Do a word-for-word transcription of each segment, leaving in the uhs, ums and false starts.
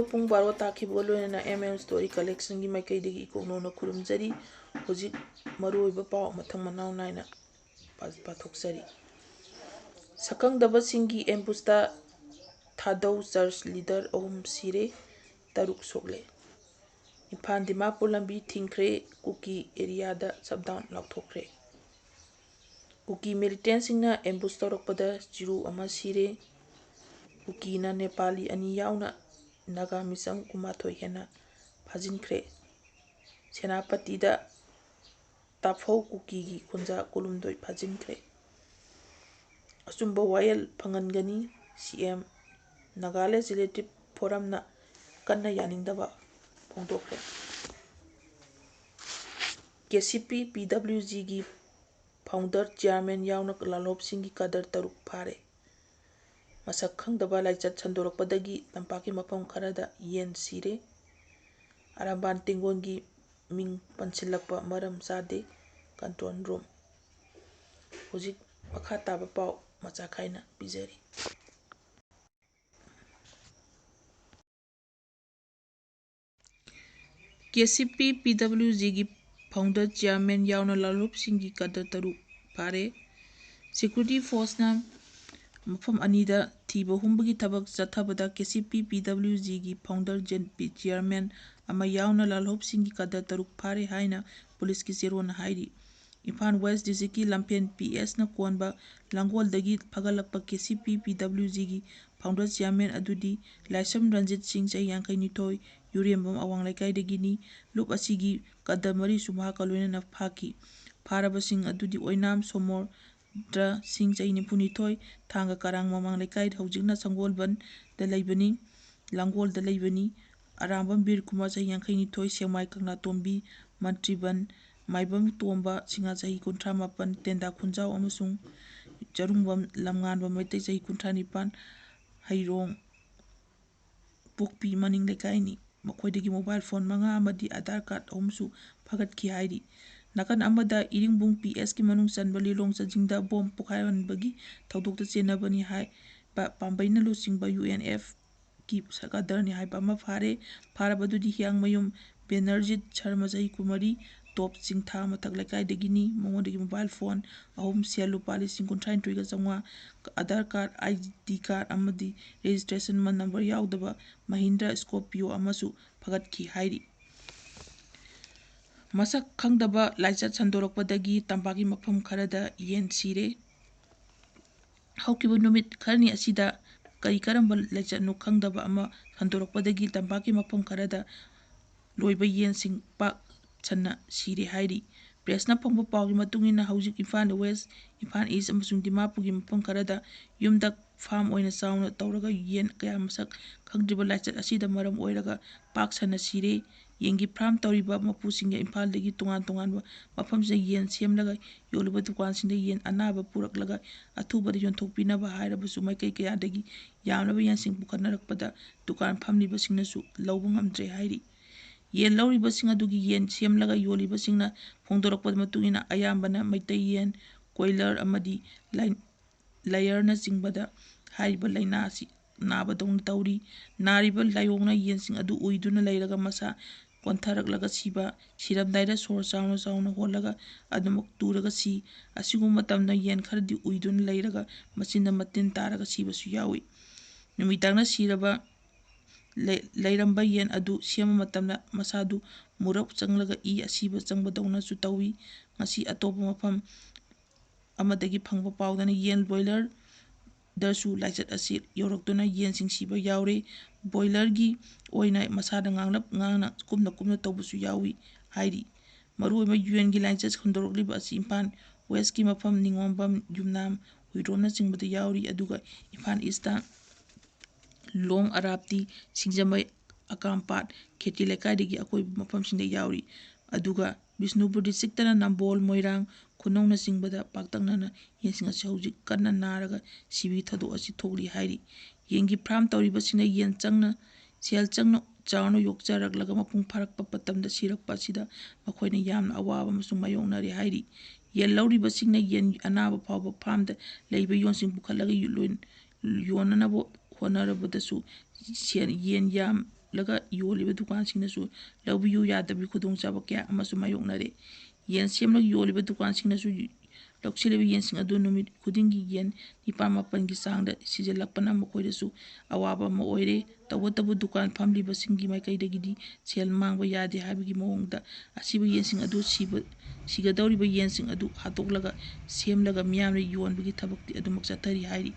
ꯄꯨꯡ ꯕꯥꯔꯣ ꯇꯥꯈꯤꯕꯒ ꯂꯣꯏꯅꯅ M M Story Collectionꯒꯤ ꯃꯥꯏꯀꯩꯗꯒꯤ ꯏꯀꯣꯛ ꯅꯧꯅ ꯈꯨꯔꯨꯝꯖꯔꯤ꯫ ꯍꯧꯖꯤꯛ ꯃꯔꯨꯑꯣꯏꯕ ꯄꯥꯎ ꯃꯊꯪ ꯃꯅꯥꯎ ꯅꯥꯏꯅ ꯄꯥ-, ꯄꯥꯊꯣꯛꯆꯔꯤ꯫ ꯁꯛꯈꯪꯗꯕꯁꯤꯡꯒꯤ ambushꯇ ꯊꯥꯗꯧ church leader ꯑꯍꯨꯝ ꯁꯤꯔꯦ, ꯇꯔꯨꯛ ꯁꯣꯛꯂꯦ꯫ ꯏꯝꯐꯥꯜ ꯗꯤꯃꯥꯄꯨꯔ ꯂꯝꯕꯤ ꯊꯤꯡꯈ꯭ꯔꯦ, ꯀꯨꯀꯤ areaꯗ shutdown ꯂꯥꯎꯊꯣꯛꯈ꯭ꯔꯦ꯫ ꯀꯨꯀꯤ militantꯁꯤꯡꯅ ambush ꯇꯧꯔꯛꯄꯗ ꯆꯤꯔꯨ ꯑꯃ ꯁꯤꯔꯦ꯫ ꯀꯨꯀꯤꯅ ꯅꯦꯄꯥꯂꯤ ꯑꯅꯤ ꯌꯥꯎꯅ ꯅꯥꯒꯥ ꯃꯤꯆꯝ ꯀꯨꯟꯃꯥꯊꯣꯏ ꯍꯦꯟꯅ ꯐꯥꯖꯤꯟꯈ꯭ꯔꯦ꯫ ꯁꯦꯅꯥꯄꯇꯤꯗ ꯇꯥꯐꯧ ꯀꯨꯀꯤꯒꯤ ꯈꯨꯟꯖꯥ ꯀꯨꯟꯍꯨꯝꯗꯣꯏ ꯐꯥꯖꯤꯟꯈ꯭ꯔꯦ꯫ ꯑꯆꯨꯝꯕ ꯋꯥꯌꯦꯜ ꯐꯪꯍꯟꯒꯅꯤ, C M꯫ Naga Legislative Forumꯅ ꯀꯟꯅ ꯌꯥꯅꯤꯡꯗꯕ ꯐꯣꯡꯗꯣꯛꯈ꯭ꯔꯦ꯫ K C P P W Gꯒꯤ founder chairman ꯌꯥꯎꯅ ꯂꯥꯜꯍꯧꯕꯁꯤꯡꯒꯤ cadre ꯇꯔꯨꯛ ꯐꯥꯔꯦ꯫ ꯃꯁꯛ ꯈꯪꯗꯕ ꯂꯥꯏꯆꯠ ꯁꯟꯗꯣꯔꯛꯄꯗꯒꯤ ꯇꯝꯄꯥꯛꯀꯤ ꯃꯐꯝ ꯈꯔꯗ ꯌꯦꯟ ꯁꯤꯔꯦ꯫ ꯑꯔꯥꯝꯕꯥꯟ ꯇꯦꯡꯒꯣꯟꯒꯤ ꯃꯤꯡ ꯄꯟꯁꯤꯜꯂꯛꯄ ꯃꯔꯝ ꯆꯥꯗꯦ, control room꯫ ꯍꯧꯖꯤꯛ ꯃꯈꯥ ꯇꯥꯕ ꯄꯥꯎ ꯃꯆꯥ ꯈꯥꯏꯅ ꯄꯤꯖꯔꯤ꯫ K C P P W Gꯒꯤ founder chairman ꯌꯥꯎꯅ ꯂꯥꯜꯍꯧꯕꯁꯤꯡꯒꯤ cadre ꯇꯔꯨꯛ ꯐꯥꯔꯦ꯫ Security forceꯅ ꯃꯐꯝ ꯑꯅꯤꯗ ꯊꯤꯕ ꯍꯨꯝꯕꯒꯤ ꯊꯕꯛ ꯆꯠꯊꯕꯗ K C P P W Gꯒꯤ founder chairman ꯑꯃ ꯌꯥꯎꯅ ꯂꯥꯜꯍꯧꯕꯁꯤꯡꯒꯤ cadre ꯇꯔꯨꯛ ꯐꯥꯔꯦ ꯍꯥꯏꯅ ꯄꯨꯂꯤꯁꯀꯤ ꯆꯦꯔꯣꯜꯅ ꯍꯥꯏꯔꯤ꯫ ꯏꯝꯐꯥꯜ West Districtꯀꯤ ꯂꯝꯐꯦꯜ P Sꯅ ꯀꯣꯟꯕ ꯂꯥꯡꯒꯣꯜꯗꯒꯤ ꯐꯒꯠꯂꯛꯄ K C P P W Gꯒꯤ founder chairman ꯑꯗꯨꯗꯤ ꯂꯥꯏꯁ꯭ꯔꯝ ꯔꯟꯖꯤꯠ ꯁꯤꯡ, ꯆꯍꯤ ꯌꯥꯡꯈꯩ ꯅꯤꯊꯣꯏ, ꯌꯨꯔꯦꯝꯕꯝ ꯑꯋꯥꯡ ꯂꯩꯀꯥꯏꯗꯒꯤꯅꯤ꯫ ꯂꯨꯞ ꯑꯁꯤꯒꯤ cadre ꯃꯔꯤꯁꯨ ꯃꯍꯥꯛꯀ ꯂꯣꯏꯅꯅ ꯐꯥꯈꯤ꯫ ꯐꯥꯔꯕꯁꯤꯡ ꯑꯗꯨꯗꯤ ꯑꯣꯏꯅꯥꯝ ꯁꯣꯃꯣꯔꯗ꯭ꯔ ꯁꯤꯡ, ꯆꯍꯤ ꯅꯤꯐꯨ ꯅꯤꯊꯣꯏ, ꯊꯥꯡꯒ ꯀꯔꯥꯡ ꯃꯃꯥꯡ ꯂꯩꯀꯥꯏꯗ, ꯍꯧꯖꯤꯛꯅ ꯁꯪꯒꯣꯜꯕꯟꯗ ꯂꯩꯕꯅꯤ, ꯂꯥꯡꯒꯣꯜꯗ ꯂꯩꯕꯅꯤ꯫ ꯑꯔꯥꯝꯕꯝ ꯕꯤꯔ ꯀꯨꯃꯥꯔ, ꯆꯍꯤ ꯌꯥꯡꯈꯩ ꯅꯤꯊꯣꯏ, ꯁꯦꯛꯃꯥꯏ ꯀꯪꯂꯥꯇꯣꯝꯕꯤ, ꯃꯟꯇ꯭ꯔꯤꯕꯟ, ꯃꯥꯏꯕꯝ ꯇꯣꯝꯕ, ꯁꯤꯡꯍ, ꯆꯍꯤ ꯀꯨꯟꯊ꯭ꯔꯥ ꯃꯥꯄꯟ, ꯇꯦꯟꯗꯥ ꯈꯨꯟꯖꯥꯎ ꯑꯃꯁꯨꯡ ꯆꯔꯨꯡꯕꯝ ꯂꯝꯉꯥꯟꯕ ꯃꯩꯇꯩ, ꯆꯍꯤ ꯀꯨꯟꯊ꯭ꯔꯥ ꯅꯤꯄꯥꯟ, ꯍꯩꯔꯣꯡ ꯄꯣꯛꯄꯤ ꯃꯅꯤꯡ ꯂꯩꯀꯥꯏꯅꯤ꯫ ꯃꯈꯣꯏꯗꯒꯤ mobile phone ꯃꯉꯥ ꯑꯃꯗꯤ Aadhaar card ꯑꯍꯨꯝꯁꯨ ꯐꯥꯒꯠꯈꯤ ꯍꯥꯏꯔꯤ꯫ ꯅꯥꯀꯟ ꯑꯃꯗ, ꯏꯔꯤꯡꯕꯨꯡ P Sꯀꯤ ꯃꯅꯨꯡ ꯆꯟꯕ ꯂꯤꯂꯣꯡ ꯆꯥꯖꯤꯡꯗ bomb ꯄꯣꯈꯥꯏꯍꯟꯕꯒꯤ ꯊꯧꯗꯣꯛꯇ ꯆꯦꯟꯅꯕꯅꯤ ꯍꯥꯏꯕ ꯄꯥꯝꯕꯩꯅ ꯂꯨꯆꯤꯡꯕ U N F ꯀꯤ ꯁꯔꯀꯥꯗꯔꯅꯤ ꯍꯥꯏꯕ ꯑꯃ ꯐꯥꯔꯦ꯫ ꯐꯥꯔꯕꯗꯨꯗꯤ ꯍꯤꯌꯥꯡꯃꯌꯨꯝ ꯕꯦꯅꯔꯖꯤꯠ ꯁꯔꯃ, ꯆꯍꯤ ꯀꯨꯟꯃꯔꯤ, ꯇꯣꯞ ꯆꯤꯡꯊꯥ ꯃꯊꯛ ꯂꯩꯀꯥꯏꯗꯒꯤꯅꯤ꯫ ꯃꯉꯣꯟꯗꯒꯤ ꯃꯣꯕꯥꯏꯜ ꯐꯣꯟ ꯑꯍꯨꯝ, ꯁꯦꯜ ꯂꯨꯄꯥ ꯂꯤꯁꯤꯡ ꯀꯨꯟꯊ꯭ꯔꯥꯅꯤꯊꯣꯏꯒ ꯆꯥꯝꯃꯉꯥ, Aadhaar card, I D card ꯑꯃꯗꯤ ꯔꯦꯖꯤꯁꯇ꯭ꯔꯦꯁꯟ ꯅꯝꯕꯔ ꯌꯥꯎꯗꯕ ꯃꯍꯤꯟꯗ꯭ꯔ ꯁ꯭ꯀꯣꯔꯄꯤꯌꯣ ꯑꯃꯁꯨ ꯐꯒꯠꯈꯤ ꯍꯥꯏꯔꯤ꯫ ꯃꯁꯛ ꯈꯪꯗꯕ ꯂꯥꯏꯆꯠ ꯁꯟꯗꯣꯔꯛꯄꯗꯒꯤ ꯇꯝꯄꯥꯛꯀꯤ ꯃꯐꯝ ꯈꯔꯗ ꯌꯦꯟ ꯁꯤꯔꯦ꯫ ꯍꯧꯈꯤꯕ ꯅꯨꯃꯤꯠ ꯈꯔꯅꯤ ꯑꯁꯤꯗ ꯀꯔꯤ ꯀꯔꯝꯕ ꯂꯥꯏꯆꯠꯅꯣ ꯈꯪꯗꯕ ꯑꯃ ꯁꯟꯗꯣꯔꯛꯄꯗꯒꯤ ꯇꯝꯄꯥꯛꯀꯤ ꯃꯐꯝ ꯈꯔꯗ ꯂꯣꯏꯕ ꯌꯦꯟꯁꯤꯡ ꯄꯥꯛ ꯁꯟꯅ ꯁꯤꯔꯦ ꯍꯥꯏꯔꯤ꯫ ꯄ꯭ꯔꯦꯁꯅ ꯐꯪꯕ ꯄꯥꯎꯒꯤ ꯃꯇꯨꯡ ꯏꯟꯅ, ꯍꯧꯖꯤꯛ ꯏꯝꯐꯥꯜ ꯋꯦꯁ, ꯏꯝꯐꯥꯜ ꯏꯁ ꯑꯃꯁꯨꯡ ꯗꯤꯃꯥꯄꯨꯔꯒꯤ ꯃꯐꯝ ꯈꯔꯗ ꯌꯨꯝꯗ ꯐꯥꯝ ꯑꯣꯏꯅ ꯆꯥꯎꯅ ꯇꯧꯔꯒ ꯌꯦꯟ ꯀꯌꯥ ꯃꯁꯛ ꯈꯪꯗ꯭ꯔꯤꯕ ꯂꯥꯏꯆꯠ ꯑꯁꯤꯗ ꯃꯔꯝ ꯑꯣꯏꯔꯒ ꯄꯥꯛ ꯁꯟꯅ ꯁꯤꯔꯦ꯫ ꯌꯦꯟꯒꯤ ꯐꯥꯔꯝ ꯇꯧꯔꯤꯕ ꯃꯄꯨꯁꯤꯡꯒ ꯏꯝꯐꯥꯜꯗꯒꯤ ꯇꯣꯉꯥꯟ ꯇꯣꯉꯥꯟꯕ ꯃꯐꯝꯁꯤꯗ ꯌꯦꯟ ꯁꯦꯝꯂꯒ ꯌꯣꯜꯂꯤꯕ ꯗꯨꯀꯥꯟꯁꯤꯡꯗ ꯌꯦꯟ ꯑꯅꯥꯕ ꯄꯨꯔꯛꯂꯒ ꯑꯊꯨꯕꯗ ꯌꯣꯟꯊꯣꯛꯄꯤꯅꯕ ꯍꯥꯏꯔꯕꯁꯨ, ꯃꯥꯏꯀꯩ ꯀꯌꯥꯗꯒꯤ ꯌꯥꯝꯂꯕ ꯌꯦꯟꯁꯤꯡ ꯄꯨꯈꯠꯅꯔꯛꯄꯗ ꯗꯨꯀꯥꯟ ꯐꯝꯂꯤꯕꯁꯤꯡꯅꯁꯨ ꯂꯧꯕ ꯉꯝꯗ꯭ꯔꯦ ꯍꯥꯏꯔꯤ꯫ ꯌꯦꯟ ꯂꯧꯔꯤꯕꯁꯤꯡ ꯑꯗꯨꯒꯤ ꯌꯦꯟ ꯁꯦꯝꯂꯒ ꯌꯣꯜꯂꯤꯕꯁꯤꯡꯅ ꯐꯣꯡꯗꯣꯔꯛꯄꯒꯤ ꯃꯇꯨꯡ ꯏꯟꯅ, ꯑꯌꯥꯝꯕꯅ ꯃꯩꯇꯩ ꯌꯦꯟ, ꯀꯣꯏꯂꯔ ꯑꯃꯗꯤ ꯂꯥꯏ-, ꯂꯥꯌꯔꯅꯆꯤꯡꯕꯗ ꯍꯥꯏꯔꯤꯕ ꯂꯥꯏꯅꯥ ꯑꯁꯤ ꯅꯥꯕꯗꯧꯅ ꯇꯧꯔꯤ꯫ ꯅꯥꯔꯤꯕ ꯂꯥꯏꯑꯣꯡꯅ ꯌꯦꯟꯁꯤꯡ ꯑꯗꯨ ꯎꯏꯗꯨꯅ ꯂꯩꯔꯒ ꯃꯁꯥ ꯀꯣꯟꯊꯔꯛꯂꯒ ꯁꯤꯕ, ꯁꯤꯔꯝꯗꯥꯏꯗ ꯁꯣꯔ ꯆꯥꯎꯅ ꯆꯥꯎꯅ ꯍꯣꯜꯂꯒ ꯑꯗꯨꯃꯛ ꯇꯨꯔꯒ ꯁꯤ꯫ ꯑꯁꯤꯒꯨꯝꯕ ꯃꯇꯝꯗ ꯌꯦꯟ ꯈꯔꯗꯤ ꯎꯏꯗꯨꯅ ꯂꯩꯔꯒ ꯃꯆꯤꯟꯗ ꯃꯇꯤꯟ ꯇꯥꯔꯒ ꯁꯤꯕꯁꯨ ꯌꯥꯎꯏ꯫ ꯅꯨꯃꯤꯗꯥꯡꯗ ꯁꯤꯔꯕ ꯂꯩ-, ꯂꯩꯔꯝꯕ ꯌꯦꯟ ꯑꯗꯨ ꯁꯦꯝꯕ ꯃꯇꯝꯗ ꯃꯁꯥꯗꯨ ꯃꯨꯔꯞ ꯆꯪꯂꯒ ꯏ ꯑꯁꯤꯕ ꯆꯪꯕꯗꯧꯅꯁꯨ ꯇꯧꯏ꯫ ꯉꯁꯤ ꯑꯇꯣꯞꯄ ꯃꯐꯝ ꯑꯃꯗꯒꯤ ꯐꯪꯕ ꯄꯥꯎꯗꯅ ꯌꯦꯟ ꯕꯣꯏꯂꯔꯗꯁꯨ ꯂꯥꯏꯆꯠ ꯑꯁꯤ ꯌꯧꯔꯛꯇꯨꯅ ꯌꯦꯟꯁꯤꯡ ꯁꯤꯕ ꯌꯥꯎꯔꯦ꯫ ꯕꯣꯏꯂꯔꯒꯤ ꯑꯣꯏꯅ ꯃꯁꯥꯗ ꯉꯥꯡꯂꯞ ꯉꯥꯡꯅ ꯀꯨꯝꯅ ꯀꯨꯝꯅ ꯇꯧꯕꯁꯨ ꯌꯥꯎꯏ ꯍꯥꯏꯔꯤ꯫ ꯃꯔꯨꯑꯣꯏꯕ ꯌꯦꯟꯒꯤ ꯂꯥꯏꯆꯠ ꯁꯟꯗꯣꯔꯛꯂꯤꯕ ꯑꯁꯤ ꯏꯝꯐꯥꯜ ꯋꯦꯁꯀꯤ ꯃꯐꯝ ꯅꯤꯉꯣꯝꯕꯝ, ꯌꯨꯝꯅꯥꯝ, ꯍꯨꯏꯗ꯭ꯔꯣꯝꯅꯆꯤꯡꯕꯗ ꯌꯥꯎꯔꯤ, ꯑꯗꯨꯒ ꯏꯝꯐꯥꯜ ꯏꯁꯇ ꯂꯣꯡ, ꯑꯔꯥꯞꯇꯤ, ꯁꯤꯡꯖꯃꯩ, ꯑꯀꯥꯝꯄꯥꯠ, ꯈꯦꯇ꯭ꯔꯤ ꯂꯩꯀꯥꯏꯗꯒꯤ ꯑꯀꯣꯏꯕ ꯃꯐꯝꯁꯤꯡꯗ ꯌꯥꯎꯔꯤ꯫ ꯑꯗꯨꯒ ꯕꯤꯁꯅꯨꯄꯨꯔ ꯗꯤꯁꯇ꯭ꯔꯤꯛꯇꯅ ꯅꯝꯕꯣꯜ, ꯃꯣꯏꯔꯥꯡ, ꯈꯨꯅꯧꯅꯆꯤꯡꯕꯗ ꯄꯥꯛꯇꯛꯅꯅ ꯌꯦꯟꯁꯤꯡ ꯑꯁꯤ ꯍꯧꯖꯤꯛ ꯀꯟꯅ ꯅꯥꯔꯒ ꯁꯤꯕꯒꯤ ꯊꯧꯗꯣꯛ ꯑꯁꯤ ꯊꯣꯛꯂꯤ ꯍꯥꯏꯔꯤ꯫ ꯌꯦꯟꯒꯤ ꯐꯥꯔꯝ ꯇꯧꯔꯤꯕꯁꯤꯡꯅ ꯌꯦꯟ ꯆꯪꯅ, ꯁꯦꯜ ꯆꯪꯅ ꯆꯥꯎꯅ ꯌꯣꯛꯆꯔꯛꯂꯒ ꯃꯄꯨꯡ ꯐꯥꯔꯛꯄ ꯃꯇꯝꯗ ꯁꯤꯔꯛꯄ ꯑꯁꯤꯗ ꯃꯈꯣꯏꯅ ꯌꯥꯝꯅ ꯑꯋꯥꯕ ꯑꯃꯁꯨ ꯃꯥꯌꯣꯛꯅꯔꯦ ꯍꯥꯏꯔꯤ꯫ ꯌꯦꯟ ꯂꯧꯔꯤꯕꯁꯤꯡꯅ ꯌꯦꯟ ꯑꯅꯥꯕ ꯐꯥꯎꯕ ꯐꯥꯔꯝꯗ ꯂꯩꯕ ꯌꯣꯟꯁꯤꯡ ꯄꯨꯈꯠꯂꯒ ꯌꯣ-, ꯂꯣꯏ-, ꯌꯣꯟꯅꯅꯕ ꯍꯣꯠꯅꯔꯕꯗꯁꯨ ꯁꯦꯟ, ꯌꯦꯟ ꯌꯥꯝꯂꯒ ꯌꯣꯜꯂꯤꯕ ꯗꯨꯀꯥꯟꯁꯤꯡꯅꯁꯨ ꯂꯧꯕꯤꯌꯨ ꯌꯥꯗꯕꯒꯤ ꯈꯨꯗꯣꯡꯆꯥꯕ ꯀꯌꯥ ꯑꯃꯁꯨ ꯃꯥꯌꯣꯛꯅꯔꯦ꯫ ꯌꯦꯟ ꯁꯦꯝꯂꯒ ꯌꯣꯜꯂꯤꯕ ꯗꯨꯀꯥꯟꯁꯤꯡꯅꯁꯨ ꯂꯧꯁꯤꯜꯂꯤꯕ ꯌꯦꯟꯁꯤꯡ ꯑꯗꯨ ꯅꯨꯃꯤꯠ ꯈꯨꯗꯤꯡꯒꯤ ꯌꯦꯟ ꯅꯤꯄꯥꯜ ꯃꯥꯄꯜꯒꯤ ꯆꯥꯡꯗ ꯁꯤꯖꯤꯜꯂꯛꯄꯅ ꯃꯈꯣꯏꯗꯁꯨ ꯑꯋꯥꯕ ꯑꯃ ꯑꯣꯏꯔꯦ꯫ ꯇꯧꯕꯇꯕꯨ ꯗꯨꯀꯥꯟ ꯐꯝꯂꯤꯕꯁꯤꯡꯒꯤ ꯃꯥꯏꯀꯩꯗꯒꯤꯗꯤ ꯁꯦꯜ ꯃꯥꯡꯕ ꯌꯥꯗꯦ ꯍꯥꯏꯕꯒꯤ ꯃꯑꯣꯡꯗ ꯑꯁꯤꯕ ꯌꯦꯟꯁꯤꯡ ꯑꯗꯨ ꯁꯤꯕ, ꯁꯤꯒꯗꯧꯔꯤꯕ ꯌꯦꯟꯁꯤꯡ ꯑꯗꯨ ꯍꯥꯠꯇꯣꯛꯂꯒ ꯁꯦꯝꯂꯒ ꯃꯤꯌꯥꯝꯅ ꯌꯣꯟꯕꯒꯤ ꯊꯕꯛꯇꯤ ꯑꯗꯨꯃꯛ ꯆꯠꯊꯔꯤ ꯍꯥꯏꯔꯤ꯫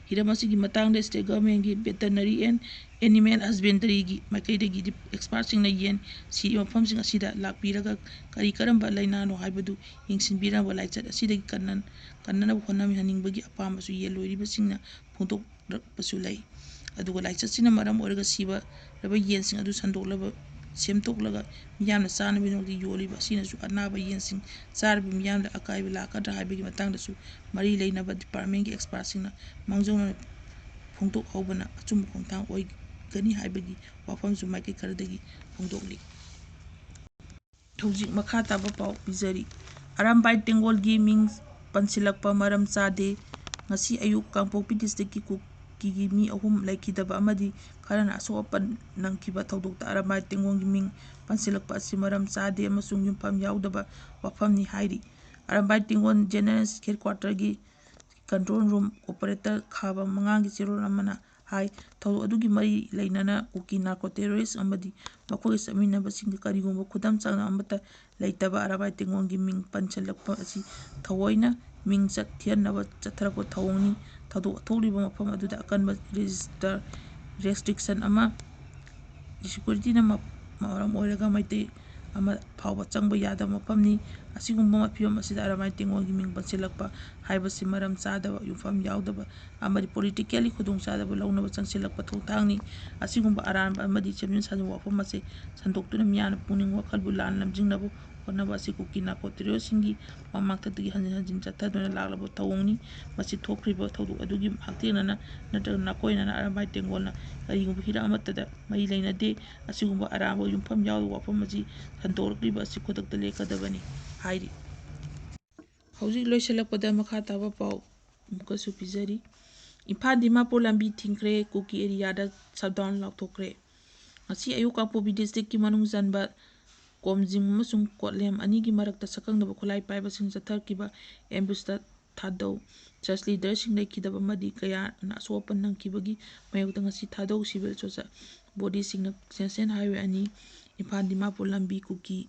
ꯍꯤꯔꯝ ꯑꯁꯤꯒꯤ ꯃꯇꯥꯡꯗ state governmentꯀꯤ Veterinary and Animal Husbandryꯒꯤ ꯃꯥꯏꯀꯩꯗꯒꯤꯗꯤ expertꯁꯤꯡꯅ ꯌꯦꯟ ꯁꯤꯔꯤꯕ ꯃꯐꯝꯁꯤꯡ ꯑꯁꯤꯗ ꯂꯥꯛꯄꯤꯔꯒ ꯀꯔꯤ ꯀꯔꯝꯕ ꯂꯥꯏꯅꯥꯅꯣ ꯍꯥꯏꯕꯗꯨ ꯌꯦꯡꯁꯤꯟꯕꯤꯅꯕ ꯂꯥꯏꯆꯠ ꯑꯁꯤꯗꯒꯤ ꯀꯟꯅ-, ꯀꯟꯅꯅꯕ ꯍꯣꯠꯅꯃꯤꯟꯅꯅꯤꯡꯕꯒꯤ ꯑꯄꯥꯝꯕꯁꯨ ꯌꯦꯟ ꯂꯣꯏꯔꯤꯕꯁꯤꯡꯅ ꯐꯣꯡꯗꯣꯛꯂꯛꯄꯁꯨ ꯂꯩ꯫ ꯑꯗꯨꯒ ꯂꯥꯏꯆꯠꯁꯤꯅ ꯃꯔꯝ ꯑꯣꯏꯔꯒ ꯁꯤꯕ ꯔꯕ ꯌꯦꯟꯁꯤꯡ ꯑꯗꯨ ꯁꯟꯗꯣꯛꯂꯕ, ꯁꯦꯝꯗꯣꯛꯂꯒ ꯃꯤꯌꯥꯝꯅ ꯆꯥꯅꯕꯒꯤꯗꯃꯛꯇ ꯌꯣꯜꯂꯤꯕ ꯑꯁꯤꯅꯁꯨ ꯑꯅꯥꯕ ꯌꯦꯟꯁꯤꯡ ꯆꯥꯔꯤꯕ ꯃꯤꯌꯥꯝꯗ ꯑꯀꯥꯏꯕ ꯂꯥꯛꯀꯗ꯭ꯔꯥ ꯍꯥꯏꯕꯒꯤ ꯃꯇꯥꯡꯗꯁꯨ ꯃꯔꯤ ꯂꯩꯅꯕ departmentꯀꯤ expertꯁꯤꯡꯅ ꯃꯥꯡꯖꯧꯅꯅ ꯐꯣꯡꯗꯣꯛꯍꯧꯕꯅ ꯑꯆꯨꯝꯕ ꯈꯣꯡꯊꯥꯡ ꯑꯣꯏꯒꯅꯤ ꯍꯥꯏꯕꯒꯤ ꯋꯥꯐꯝꯁꯨ ꯃꯥꯏꯀꯩ ꯈꯔꯗꯒꯤ ꯐꯣꯡꯗꯣꯛꯂꯤ꯫ ꯍꯧꯖꯤꯛ ꯃꯈꯥ ꯇꯥꯕ ꯄꯥꯎ ꯄꯤꯖꯔꯤ꯫ ꯑꯔꯥꯝꯕꯥꯏ ꯇꯦꯡꯒꯣꯜꯒꯤ ꯃꯤꯡ ꯄꯟꯁꯤꯜꯂꯛꯄ ꯃꯔꯝ ꯆꯥꯗꯦ꯫ ꯉꯁꯤ ꯑꯌꯨꯛ ꯀꯥꯡꯄꯣꯛꯄꯤ districtꯀꯤ ꯀꯨꯀꯤꯒꯤ ꯃꯤ ꯑꯍꯨꯝ ꯂꯩꯈꯤꯗꯕ ꯑꯃꯗꯤ ꯈꯔꯅ ꯑꯁꯣꯛ ꯑꯄꯟ ꯅꯪꯈꯤꯕ ꯊꯧꯗꯣꯛꯇ ꯑꯔꯥꯝꯕꯥꯏ ꯇꯦꯡꯒꯣꯜꯒꯤ ꯃꯤꯡ ꯄꯟꯁꯤꯜꯂꯛꯄ ꯑꯁꯤ ꯃꯔꯝ ꯆꯥꯗꯦ ꯑꯃꯁꯨꯡ ꯌꯨꯝꯐꯝ ꯌꯥꯎꯗꯕ ꯋꯥꯐꯝꯅꯤ ꯍꯥꯏꯔꯤ꯫ Arambai ꯇꯦꯡꯒꯣꯜ General Headquarterꯒꯤ control room operator ꯈꯥꯕ ꯃꯉꯥꯡꯒꯤ ꯆꯦꯔꯣꯜ ꯑꯃꯅ ꯍꯥꯏ, ꯊꯧꯗꯣꯛ ꯑꯗꯨꯒꯤ ꯃꯔꯤ ꯂꯩꯅꯅ ꯀꯨꯀꯤ narco terrorist ꯑꯃꯗꯤ ꯃꯈꯣꯏꯒ ꯆꯠꯃꯤꯟꯅꯕꯁꯤꯡꯗ ꯀꯔꯤꯒꯨꯝꯕ ꯈꯨꯗꯝ ꯆꯥꯡꯗꯝ ꯑꯃꯠꯇ ꯂꯩꯇꯕ ꯑꯔꯥꯕꯥꯏ ꯇꯦꯡꯒꯣꯜꯒꯤ ꯃꯤꯡ ꯄꯟꯁꯤꯜꯂꯛꯄ ꯑꯁꯤ ꯊꯑꯣꯏꯅ ꯃꯤꯡꯆꯠ ꯊꯤꯍꯟꯅꯕ ꯆꯠꯊꯔꯛꯄ ꯊꯧꯑꯣꯡꯅꯤ꯫ ꯊꯧꯗꯣꯛ ꯊꯣꯛꯂꯤꯕ ꯃꯐꯝ ꯑꯗꯨꯗ ꯑꯀꯟꯕ register restriction ꯑꯃ securityꯅ ꯃ-, ꯃꯔꯝ ꯑꯣꯏꯔꯒ ꯃꯩꯇꯩ ꯑꯃ ꯐꯥꯎꯕ ꯆꯪꯕ ꯌꯥꯗꯕ ꯃꯐꯝꯅꯤ꯫ ꯑꯁꯤꯒꯨꯝꯕ ꯐꯤꯕꯝ ꯑꯁꯤꯗ ꯑꯔꯥꯕꯥꯏ ꯇꯦꯡꯒꯣꯜꯒꯤ ꯃꯤꯡ ꯄꯟꯁꯤꯜꯂꯛꯄ ꯍꯥꯏꯕꯁꯤ ꯃꯔꯝ ꯆꯥꯗꯕ, ꯌꯨꯝꯐꯝ ꯌꯥꯎꯗꯕ ꯑꯃꯗꯤ politically ꯈꯨꯗꯣꯡꯆꯥꯗꯕ ꯂꯧꯅꯕ ꯆꯪꯁꯤꯜꯂꯛꯄ ꯊꯣꯡꯊꯥꯡꯅꯤ꯫ ꯑꯁꯤꯒꯨꯝꯕ ꯑꯔꯥꯟꯕ ꯑꯃꯗꯤ ꯁꯦꯝꯖꯤꯟ ꯁꯥꯖꯤꯟꯕ ꯋꯥꯐꯝ ꯑꯁꯤ ꯁꯟꯗꯣꯛꯇꯨꯅ ꯃꯤꯌꯥꯝꯅ ꯄꯨꯛꯅꯤꯡ ꯋꯥꯈꯜꯕꯨ ꯂꯥꯟꯅ ꯂꯝꯖꯤꯡꯅꯕ ꯍꯣꯠꯅꯕ ꯑꯁꯤ ꯀꯨꯀꯤ narco terroristꯁꯤꯡꯒꯤ ꯃꯃꯥꯡꯊꯛꯇꯒꯤ ꯍꯟꯖꯤꯟ ꯍꯟꯖꯤꯟ ꯆꯠꯊꯗꯨꯅ ꯂꯥꯛꯂꯕ ꯊꯧꯑꯣꯡꯅꯤ꯫ ꯃꯁꯤ ꯊꯣꯛꯈ꯭ꯔꯤꯕ ꯊꯧꯗꯣꯛ ꯑꯗꯨꯒꯤ ꯍꯛꯊꯦꯡꯅꯅ ꯅꯠꯇ꯭ꯔꯒ ꯅꯥꯀꯣꯏꯅꯅ ꯑꯔꯥꯕꯥꯏ ꯇꯦꯡꯒꯣꯜꯅ ꯀꯔꯤꯒꯨꯝꯕ ꯍꯤꯔꯝ ꯑꯃꯠꯇꯗ ꯃꯔꯤ ꯂꯩꯅꯗꯦ꯫ ꯑꯁꯤꯒꯨꯝꯕ ꯑꯔꯥꯟꯕ ꯌꯨꯝꯐꯝ ꯌꯥꯎꯗꯕ ꯋꯥꯐꯝ ꯑꯁꯤ ꯁꯟꯗꯣꯛꯂꯛꯂꯤꯕ ꯑꯁꯤ ꯈꯨꯗꯛꯇ ꯂꯦꯞꯀꯗꯕꯅꯤ ꯍꯥꯏꯔꯤ꯫ ꯍꯧꯖꯤꯛ ꯂꯣꯏꯁꯤꯜꯂꯛꯄꯗ ꯃꯈꯥ ꯇꯥꯕ ꯄꯥꯎ ꯑꯃꯨꯛꯀꯁꯨ ꯄꯤꯖꯔꯤ꯫ ꯏꯝꯐꯥꯜ ꯗꯤꯃꯥꯄꯨꯔ ꯂꯝꯕꯤ ꯊꯤꯡꯈ꯭ꯔꯦ, ꯀꯨꯀꯤ ꯑꯦꯔꯤꯌꯥꯗ ꯁꯠꯗꯥꯎꯟ ꯂꯥꯎꯊꯣꯛꯈ꯭ꯔꯦ꯫ ꯉꯁꯤ ꯑꯌꯨꯛ ꯀꯥꯡꯄꯣꯛꯄꯤ ꯗꯤꯁꯇ꯭ꯔꯤꯛꯀꯤ ꯃꯅꯨꯡ ꯆꯟꯕ ꯀꯣꯝꯖꯤꯡ ꯑꯃꯁꯨꯡ ꯀꯣꯠꯂꯦꯝ ꯑꯅꯤꯒꯤ ꯃꯔꯛꯇ ꯁꯛꯈꯪꯗꯕ ꯈꯨꯠꯂꯥꯏ ꯄꯥꯏꯕꯁꯤꯡ ꯆꯠꯊꯈꯤꯕ ꯑꯦꯝꯕꯨꯁꯇ ꯊꯥꯗꯧ ꯆꯔꯆ ꯂꯤꯗꯔꯁꯤꯡ ꯂꯩꯈꯤꯗꯕ ꯑꯃꯗꯤ ꯀꯌꯥꯅ ꯑꯁꯣꯛ ꯑꯄꯟ ꯅꯪꯈꯤꯕꯒꯤ ꯃꯥꯌꯣꯛꯇ ꯉꯁꯤ ꯊꯥꯗꯧ ꯁꯤꯚꯤꯜ ꯁꯣꯁꯥꯏ ꯕꯣꯗꯤꯁꯤꯡꯅ ꯅꯦꯁꯅꯦꯜ ꯍꯥꯏꯋꯦ ꯑꯅꯤ ꯏꯝꯐꯥꯜ ꯗꯤꯃꯥꯄꯨꯔ ꯂꯝꯕꯤ ꯀꯨꯀꯤ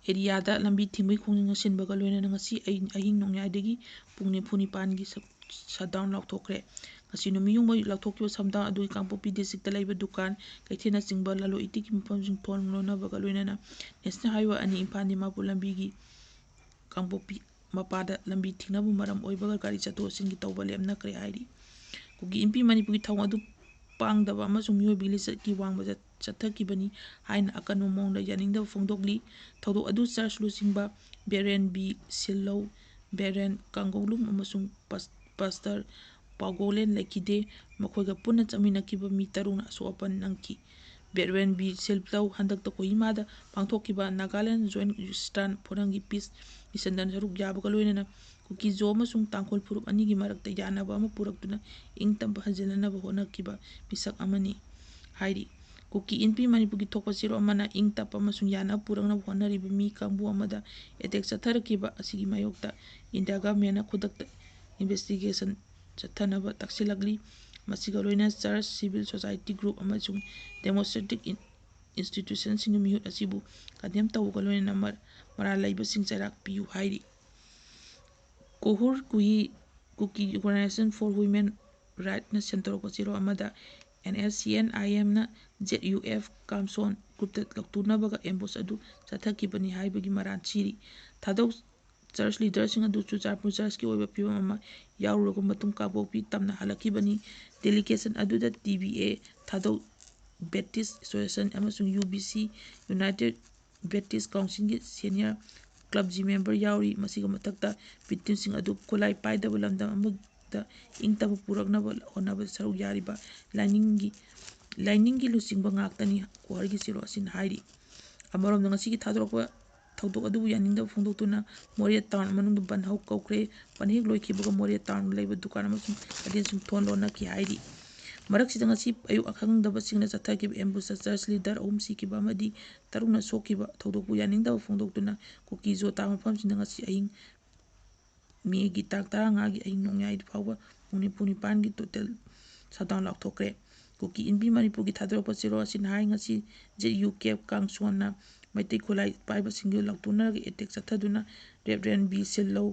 ꯑꯦꯔꯤꯌꯥꯗ ꯂꯝꯕꯤ ꯊꯤꯡꯕꯒꯤ ꯈꯣꯡꯖꯪ ꯆꯪꯁꯤꯟꯕꯒ ꯂꯣꯏꯅꯅ ꯉꯁꯤ ꯑꯍꯤꯡ ꯅꯣꯡꯌꯥꯏꯗꯒꯤ ꯄꯨꯡ ꯅꯤꯐꯨ ꯅꯤꯄꯥꯟꯒꯤ ꯁꯠꯗꯥꯎꯟ ꯂꯥꯎꯊꯣꯛꯈ꯭ꯔꯦ꯫ ꯉꯁꯤ ꯅꯨꯃꯤꯠ ꯌꯨꯡꯕ ꯂꯥꯎꯊꯣꯛꯈꯤꯕ ꯁꯠꯗꯥꯎꯟ ꯑꯗꯨꯒꯤ ꯀꯥꯡꯄꯣꯛꯄꯤ ꯗꯤꯁꯇ꯭ꯔꯤꯛꯇ ꯂꯩꯕ ꯗꯨꯀꯥꯟ, ꯀꯩꯊꯦꯜꯅꯆꯤꯡꯕ ꯂꯂꯣꯟ ꯏꯇꯤꯛꯀꯤ ꯃꯐꯝꯁꯤꯡ ꯊꯣꯡ ꯂꯣꯟꯅꯕꯒ ꯂꯣꯏꯅꯅ ꯅꯦꯁꯅꯦꯜ ꯍꯥꯏꯋꯦ ꯑꯅꯤ ꯏꯝꯐꯥꯜ ꯗꯤꯃꯥꯄꯨꯔ ꯂꯝꯕꯤꯒꯤ ꯀꯥꯡꯄꯣꯛꯄꯤ ꯃꯄꯥꯗ ꯂꯝꯕꯤ ꯊꯤꯡꯅꯕ ꯃꯔꯝ ꯑꯣꯏꯕꯒ ꯒꯥꯔꯤ ꯆꯠꯊꯣꯛ ꯆꯠꯁꯤꯟꯒꯤ ꯇꯧꯕ ꯂꯦꯞꯅꯈ꯭ꯔꯦ ꯍꯥꯏꯔꯤ꯫ ꯀꯨꯀꯤ ꯏꯟꯄꯤ ꯃꯅꯤꯄꯨꯔꯒꯤ ꯊꯧꯑꯣꯡ ꯑꯗꯨ ꯄꯥꯡꯗꯕ ꯑꯃꯁꯨꯡ ꯃꯤꯑꯣꯏꯕꯒꯤ ꯂꯤꯆꯠꯀꯤ ꯋꯥꯡꯃꯗ ꯆꯠꯊꯈꯤꯕꯅꯤ ꯍꯥꯏꯅ ꯑꯀꯟꯕ ꯃꯑꯣꯡꯗ ꯌꯥꯅꯤꯡꯗꯕ ꯐꯣꯡꯗꯣꯛꯂꯤ꯫ ꯊꯧꯗꯣꯛ ꯑꯗꯨ ꯆꯔꯆ ꯂꯨꯆꯤꯡꯕ ꯕꯦꯔꯦꯟ ꯕꯤ ꯁꯤꯜꯂꯧ, ꯕꯦꯔꯦꯟ ꯀꯥꯡꯒꯧꯂꯨꯝ ꯑꯃꯁꯨꯡ ꯄꯁ-, ꯄꯥꯁꯇꯔ ꯄꯥꯎꯒꯣꯂꯦꯟ ꯂꯩꯈꯤꯗꯦ꯫ ꯃꯈꯣꯏꯒ ꯄꯨꯟꯅ ꯆꯠꯃꯤꯟꯅꯈꯤꯕ ꯃꯤ ꯇꯔꯨꯛꯅ ꯑꯁꯣꯛ ꯑꯄꯟ ꯅꯪꯈꯤ꯫ ꯕꯦꯔꯦꯟ ꯕꯤ ꯁꯤꯜꯂꯧ ꯍꯟꯗꯛꯇ ꯀꯣꯍꯤꯃꯥꯗ ꯄꯥꯡꯊꯣꯛꯈꯤꯕ ꯅꯥꯒꯥꯂꯦꯟ ꯖꯣꯏꯟꯠ ꯏꯁꯇꯔꯟ ꯐꯣꯔꯝꯒꯤ ꯄꯤꯁ ꯃꯤꯁꯟꯗ ꯁꯔꯨꯛ ꯌꯥꯕꯒ ꯂꯣꯏꯅꯅ ꯀꯨꯀꯤ-ꯖꯣ ꯑꯃꯁꯨꯡ ꯇꯥꯡꯈꯨꯜ ꯐꯨꯔꯨꯞ ꯑꯅꯤꯒꯤ ꯃꯔꯛꯇ ꯌꯥꯅꯕ ꯑꯃ ꯄꯨꯔꯛꯇꯨꯅ ꯏꯪ ꯇꯞꯄ ꯍꯟꯖꯤꯟꯅꯅꯕ ꯍꯣꯠꯅꯈꯤꯕ ꯃꯤꯁꯛ ꯑꯃꯅꯤ ꯍꯥꯏꯔꯤ꯫ ꯀꯨꯀꯤ ꯏꯟꯄꯤ ꯃꯅꯤꯄꯨꯔꯒꯤ ꯊꯣꯛꯄ ꯆꯦꯔꯣꯜ ꯑꯃꯅ ꯏꯪ ꯇꯞꯄ ꯑꯃꯁꯨꯡ ꯌꯥꯅꯕ ꯄꯨꯔꯛꯅꯕ ꯍꯣꯠꯅꯔꯤꯕ ꯃꯤ ꯀꯥꯡꯕꯨ ꯑꯃꯗ ꯑꯦꯇꯦꯛ ꯆꯠꯊꯔꯛꯈꯤꯕ ꯑꯁꯤꯒꯤ ꯃꯥꯌꯣꯛꯇ ꯏꯟꯗꯤꯌꯥ ꯒꯚꯔꯟꯃꯦꯟꯠꯅ ꯈꯨꯗꯛꯇ ꯏꯟꯚꯦꯁꯇꯤꯒꯦꯁꯟ ꯆꯠꯊꯅꯕ ꯇꯛꯁꯤꯜꯂꯛꯂꯤ꯫ ꯃꯁꯤꯒ ꯂꯣꯏꯅꯅ ꯆꯔꯆ, ꯁꯤꯚꯤꯜ ꯁꯣꯁꯥꯏꯇꯤ ꯒ꯭ꯔꯨꯞ ꯑꯃꯁꯨꯡ ꯗꯦꯃꯣꯀ꯭ꯔꯦꯇꯤꯛ ꯏꯟ-, ꯏꯟꯁꯇꯤꯇ꯭ꯌꯨꯁꯟꯁꯤꯡꯅ ꯃꯤꯍꯨꯠ ꯑꯁꯤꯕꯨ ꯀꯟꯗꯦꯝ ꯇꯧꯕꯒ ꯂꯣꯏꯅꯅ ꯃꯔ-, ꯃꯔꯥꯜ ꯂꯩꯕꯁꯤꯡ ꯆꯩꯔꯥꯛ ꯄꯤꯌꯨ ꯍꯥꯏꯔꯤ꯫ ꯀꯣꯍꯨꯔ ꯀꯨꯍꯤ ꯀꯨꯀꯤ ꯑꯣꯔꯒꯅꯥꯏꯖꯦꯁꯟ ꯐꯣꯔ ꯋꯨꯃꯦꯟ ꯔꯥꯏꯠꯅ ꯁꯦꯟꯗꯣꯔꯛꯄ ꯆꯦꯔꯣꯜ ꯑꯃꯗ N S C N I ꯑꯦꯝꯅ ꯖꯦꯠ ꯌꯨ ꯑꯦꯐ ꯀꯥꯝꯁꯣꯟ ꯒ꯭ꯔꯨꯞꯇ ꯂꯧꯊꯣꯛꯅꯕꯒ ꯑꯦꯝꯕꯨꯁ ꯑꯗꯨ ꯆꯠꯊꯈꯤꯕꯅꯤ ꯍꯥꯏꯕꯒꯤ ꯃꯔꯥꯜ ꯁꯤꯔꯤ꯫ ꯊꯥꯗꯧ ꯆꯔꯆ ꯂꯤꯗꯔꯁꯤꯡ ꯑꯗꯨ ꯆꯨꯔꯆꯥꯟꯄꯨꯔ ꯆꯔꯆꯀꯤ ꯑꯣꯏꯕ ꯐꯤꯕꯝ ꯑꯃ ꯌꯥꯎꯔꯨꯔꯕ ꯃꯇꯨꯡ ꯀꯥꯡꯄꯣꯛꯄꯤ ꯇꯝꯅ ꯍꯜꯂꯛꯈꯤꯕꯅꯤ꯫ ꯗꯦꯂꯤꯒꯦꯁꯟ ꯑꯗꯨꯗ T B A, Thadou Baptist association ꯑꯃꯁꯨꯡ U B C, united Baptist ꯀꯥꯎꯟꯁꯤꯜꯒꯤ ꯁꯦꯅꯤꯌꯔ ꯀ꯭ꯂꯕꯖꯤ ꯃꯦꯝꯕꯔ ꯌꯥꯎꯔꯤ꯫ ꯃꯁꯤꯒꯤ ꯃꯊꯛꯇ ꯚꯤꯛꯇꯤꯝꯁꯤꯡ ꯑꯗꯨ ꯈꯨꯠꯂꯥꯏ ꯄꯥꯏꯗꯕ ꯂꯝꯗꯝ ꯑꯃꯗ ꯏꯪ ꯇꯞꯄ ꯄꯨꯔꯛꯅꯕ ꯍꯣꯠꯅꯕꯗ ꯁꯔꯨꯛ ꯌꯥꯔꯤꯕ ꯂꯥꯏꯅꯤꯡꯒꯤ, ꯂꯥꯏꯅꯤꯡꯒꯤ ꯂꯨꯆꯤꯡꯕ ꯉꯥꯛꯇꯅꯤ, ꯀꯣꯍꯔꯒꯤ ꯆꯦꯔꯣꯜ ꯑꯁꯤꯅ ꯍꯥꯏꯔꯤ꯫ ꯑꯃꯔꯣꯝꯗ ꯉꯁꯤꯒꯤ ꯊꯥꯗꯣꯔꯛꯄ ꯊꯧꯗꯣꯛ ꯑꯗꯨꯕꯨ ꯌꯥꯅꯤꯡꯗꯕ ꯐꯣꯡꯗꯣꯛꯇꯨꯅ ꯃꯣꯔꯦ ꯇꯥꯎꯟ ꯃꯅꯨꯡꯗ ꯕꯟ ꯍꯧ ꯀꯧꯈ꯭ꯔꯦ꯫ ꯕꯟ ꯍꯦꯛ ꯂꯣꯏꯈꯤꯕꯒ ꯃꯣꯔꯦ ꯇꯥꯎꯟꯗ ꯂꯩꯕ ꯗꯨꯀꯥꯟ ꯑꯃꯁꯨꯡ ꯀꯩꯊꯦꯜꯁꯤꯡ ꯊꯣꯡ ꯂꯣꯟꯅꯈꯤ ꯍꯥꯏꯔꯤ꯫ ꯃꯔꯛꯁꯤꯗ ꯉꯁꯤ ꯑꯌꯨꯛ ꯑꯈꯪꯗꯕꯁꯤꯡꯅ ꯆꯠꯊꯈꯤꯕ ꯑꯦꯝꯕꯨꯁꯇ ꯆꯔꯆ ꯂꯤꯗꯔ ꯑꯍꯨꯝ ꯁꯤꯈꯤꯕ ꯑꯃꯗꯤ ꯇꯔꯨꯛꯅ ꯁꯣꯛꯈꯤꯕ ꯊꯧꯗꯣꯛꯄꯨ ꯌꯥꯅꯤꯡꯗꯕ ꯐꯣꯡꯗꯣꯛꯇꯨꯅ ꯀꯨꯀꯤ ꯖꯣꯇꯥ ꯃꯐꯝꯁꯤꯡꯗ ꯉꯁꯤ ꯑꯍꯤꯡ ꯃꯦꯒꯤ ꯇꯥꯡ ꯇꯔꯥꯃꯉꯥꯒꯤ ꯑꯍꯤꯡ ꯅꯣꯡꯌꯥꯏ ꯐꯥꯎꯕ ꯄꯨꯡ ꯅꯤꯐꯨ ꯅꯤꯄꯥꯟꯒꯤ ꯇꯣꯇꯦꯜ ꯁꯠꯗꯥꯎꯟ ꯂꯥꯎꯊꯣꯛꯈ꯭ꯔꯦ꯫ ꯀꯨꯀꯤ ꯏꯟꯄꯤ ꯃꯅꯤꯄꯨꯔꯒꯤ ꯊꯥꯗꯣꯔꯛꯄ ꯆꯦꯔꯣꯜ ꯑꯁꯤꯅ ꯍꯥꯏ, ꯉꯁꯤ ꯖꯦꯠ ꯌꯨ ꯀꯦꯞ ꯀꯥꯡꯁꯣꯟꯅ ꯃꯩꯇꯩ ꯈꯨꯠꯂꯥꯏ ꯄꯥꯏꯕꯁꯤꯡꯒ ꯂꯥꯎꯊꯣꯛꯅꯔꯒ ꯑꯦꯇꯦꯛ ꯆꯠꯊꯗꯨꯅ ꯔꯦꯚꯔꯦꯟ ꯕꯤ ꯁꯤꯜꯂꯧ,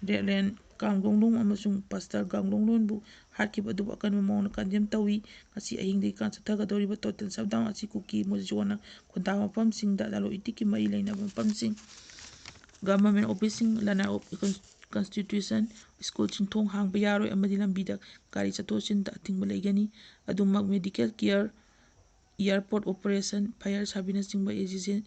ꯔꯦꯚꯔꯦꯟ ꯀꯥꯡꯂꯣꯡꯂꯣꯡ ꯑꯃꯁꯨꯡ ꯄꯥꯁꯇꯔ ꯀꯥꯡꯂꯣꯡꯂꯣꯟꯕꯨ ꯍꯥꯠꯈꯤꯕ ꯑꯗꯨꯕꯨ ꯑꯀꯟꯕ ꯃꯑꯣꯡꯗ ꯀꯟꯗꯦꯝ ꯇꯧꯏ꯫ ꯉꯁꯤ ꯑꯍꯤꯡꯗꯒꯤ ꯆꯠꯊꯒꯗꯧꯔꯤꯕ ꯇꯣꯇꯦꯜ ꯁꯠꯗꯥꯎꯟ ꯑꯁꯤ ꯀꯨꯀꯤ ꯃꯣꯔꯦ ꯖꯣꯟꯅ ꯈꯨꯟꯗꯥ ꯃꯐꯝꯁꯤꯡꯗ ꯂꯂꯣꯟ ꯏꯇꯤꯛꯀꯤ ꯃꯔꯤ ꯂꯩꯅꯕ ꯃꯐꯝꯁꯤꯡ, ꯒꯚꯔꯟꯃꯦꯟ ꯑꯣꯐꯤꯁꯁꯤꯡ, ꯂꯅꯥꯏ ꯑꯣꯐ ꯀꯟꯁꯇꯤꯇ꯭ꯌꯨꯁꯟ, ꯁ꯭ꯀꯨꯜꯁꯤꯡ ꯊꯣꯡ ꯍꯥꯡꯕ ꯌꯥꯔꯣꯏ ꯑꯃꯗꯤ ꯂꯝꯕꯤꯗ ꯒꯥꯔꯤ ꯆꯠꯊꯣꯛ ꯆꯠꯁꯤꯟꯗ ꯑꯊꯤꯡꯕ ꯂꯩꯒꯅꯤ꯫ ꯑꯗꯨꯃꯛ medical care, airport operation, fire ꯁꯥꯔꯚꯤꯁꯅꯆꯤꯡꯕ ꯑꯦꯖꯦꯟ-,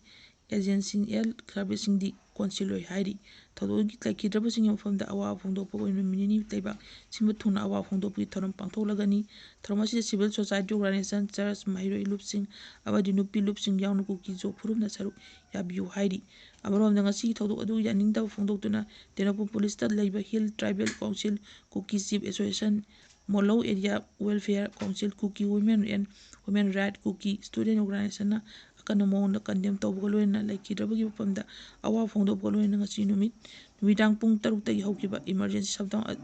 ꯑꯦꯖꯦꯟꯁꯤꯡ, ꯍꯦꯜꯊ ꯁꯥꯔꯚꯤꯁꯁꯤꯡꯗꯤ ꯀꯣꯟꯁꯤꯜꯂꯣꯏ ꯍꯥꯏꯔꯤ꯫ ꯊꯧꯗꯣꯛ ꯑꯗꯨꯒꯤ ꯂꯩꯈꯤꯗ꯭ꯔꯕꯁꯤꯡꯒꯤ ꯃꯐꯝꯗ ꯑꯋꯥꯕ ꯐꯣꯡꯗꯣꯛꯄꯒꯤ ꯑꯣꯏꯅ ꯃꯤꯅꯤꯠ ꯅꯤꯐꯨ ꯂꯩꯕꯥꯛ ꯁꯤꯟꯕ ꯊꯨꯡꯅ ꯑꯋꯥꯕ ꯐꯣꯡꯗꯣꯛꯄꯒꯤ ꯊꯧꯔꯝ ꯄꯥꯡꯊꯣꯛꯂꯒꯅꯤ꯫ ꯊꯧꯔꯝ ꯑꯁꯤꯗ ꯁꯤꯚꯤꯜ ꯁꯣꯁꯥꯏꯇꯤ ꯑꯣꯔꯒꯅꯥꯏꯖꯦꯁꯟ, ꯆꯔꯆ, ꯃꯍꯩꯔꯣꯏ ꯂꯨꯞꯁꯤꯡ ꯑꯃꯗꯤ ꯅꯨꯄꯤ ꯂꯨꯞꯁꯤꯡ ꯌꯥꯎꯅ ꯀꯨꯀꯤ ꯖꯣ ꯐꯨꯔꯨꯞꯅ ꯁꯔꯨꯛ ꯌꯥꯕꯤꯌꯨ ꯍꯥꯏꯔꯤ꯫ ꯑꯃꯔꯣꯝꯗ ꯉꯁꯤꯒꯤ ꯊꯧꯗꯣꯛ ꯑꯗꯨ ꯌꯥꯅꯤꯡꯗꯕ ꯐꯣꯡꯗꯣꯛꯇꯨꯅ ꯇꯦꯡꯅꯧꯄꯜ ꯄꯨꯂꯤꯁꯇ ꯂꯩꯕ hill tribal council, Kuki chief association, ꯃꯣꯂꯧ area welfare council, Kuki women and women right, Kuki student ꯑꯣꯔꯒꯅꯥꯏꯖꯦꯁꯟꯅ ꯑꯀꯟꯕ ꯃꯑꯣꯡꯗ ꯀꯟꯗꯦꯝ ꯇꯧꯕꯒ ꯂꯣꯏꯅꯅ ꯂꯩꯈꯤꯗ꯭ꯔꯕꯒꯤ ꯃꯐꯝꯗ ꯑꯋꯥꯕ ꯐꯣꯡꯗꯣꯛꯄꯒ ꯂꯣꯏꯅꯅ ꯉꯁꯤ ꯅꯨꯃꯤꯠ ꯅꯨꯃꯤꯗꯥꯡ ꯄꯨꯡ ꯇꯔꯨꯛꯇꯒꯤ ꯍꯧꯈꯤꯕ ꯏꯃꯔꯖꯦꯟꯁꯤ ꯁꯠꯗꯥꯎꯟ ꯑ-,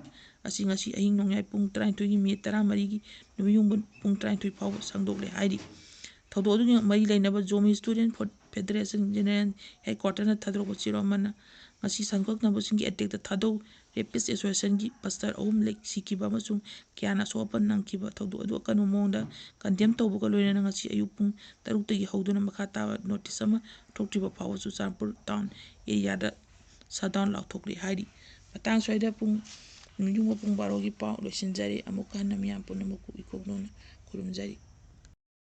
ꯑꯁꯤ ꯉꯁꯤ ꯑꯍꯤꯡ ꯅꯣꯡꯌꯥꯏ ꯄꯨꯡ ꯇꯔꯥꯅꯤꯊꯣꯏꯒꯤ ꯃꯤꯅꯤꯠ ꯇꯔꯥꯃꯔꯤꯒꯤ ꯅꯨꯃꯤꯠ ꯌꯨꯡꯕ ꯄꯨꯡ ꯇꯔꯥꯅꯤꯊꯣꯏ ꯐꯥꯎꯕ ꯁꯥꯡꯗꯣꯛꯂꯦ ꯍꯥꯏꯔꯤ꯫ ꯊꯧꯗꯣꯛ ꯑꯗꯨꯒꯤ ꯃꯔꯤ ꯂꯩꯅꯕ ꯖꯣꯃꯤ ꯁ꯭ꯇꯨꯗꯦꯟ ꯐꯦꯗꯔꯦꯁꯟ ꯖꯦꯅꯔꯦꯜ ꯍꯦꯗꯀ꯭ꯋꯥꯇꯔꯅ ꯊꯥꯗꯣꯔꯛꯄ ꯆꯦꯔꯣꯜ ꯑꯃꯅ ꯉꯁꯤ ꯁꯟꯈꯛꯅꯕꯁꯤꯡꯒꯤ ꯑꯦꯇꯦꯛꯇ ꯊꯥꯗꯧ ꯔꯦꯄꯤꯁ ꯑꯦꯁꯣꯁꯤꯌꯦꯁꯟꯒꯤ ꯄꯥꯁꯇꯔ ꯑꯍꯨꯝ ꯂꯩ-, ꯁꯤꯈꯤꯕ ꯑꯃꯁꯨꯡ ꯀꯌꯥꯅ ꯑꯁꯣꯛ ꯑꯄꯟ ꯅꯪꯈꯤꯕ ꯊꯧꯗꯣꯛ ꯑꯗꯨ ꯑꯀꯟꯕ ꯃꯑꯣꯡꯗ ꯀꯟꯗꯦꯝ ꯇꯧꯕꯒ ꯂꯣꯏꯅꯅ ꯉꯁꯤ ꯑꯌꯨꯛ ꯄꯨꯡ ꯇꯔꯨꯛꯇꯒꯤ ꯍꯧꯗꯨꯅ ꯃꯈꯥ ꯇꯥꯕ ꯅꯣꯇꯤꯁ ꯑꯃ ꯊꯣꯛꯇ꯭ꯔꯤꯕ ꯐꯥꯎꯕ ꯆꯨꯔꯆꯥꯟꯄꯨꯔ ꯇꯥꯎꯟ ꯑꯦꯔꯤꯌꯥꯗ ꯁꯠꯗꯥꯎꯟ ꯂꯥꯎꯊꯣꯛꯂꯤ ꯍꯥꯏꯔꯤ꯫ ꯃꯇꯥꯡ ꯁ꯭ꯋꯥꯏꯗ ꯄꯨꯡ, ꯅꯨꯃꯤꯠ ꯌꯨꯡꯕ ꯄꯨꯡ ꯕꯥꯔꯣꯒꯤ ꯄꯥꯎ ꯂꯣꯏꯁꯤꯟꯖꯔꯦ꯫ ꯑꯃꯨꯛꯀ ꯍꯟꯅ ꯃꯤꯌꯥꯝ ꯄꯨꯝꯅꯃꯛꯄꯨ ꯏꯀꯣꯛꯅꯣꯅ ꯈꯨꯔꯨꯝꯖꯔꯤ꯫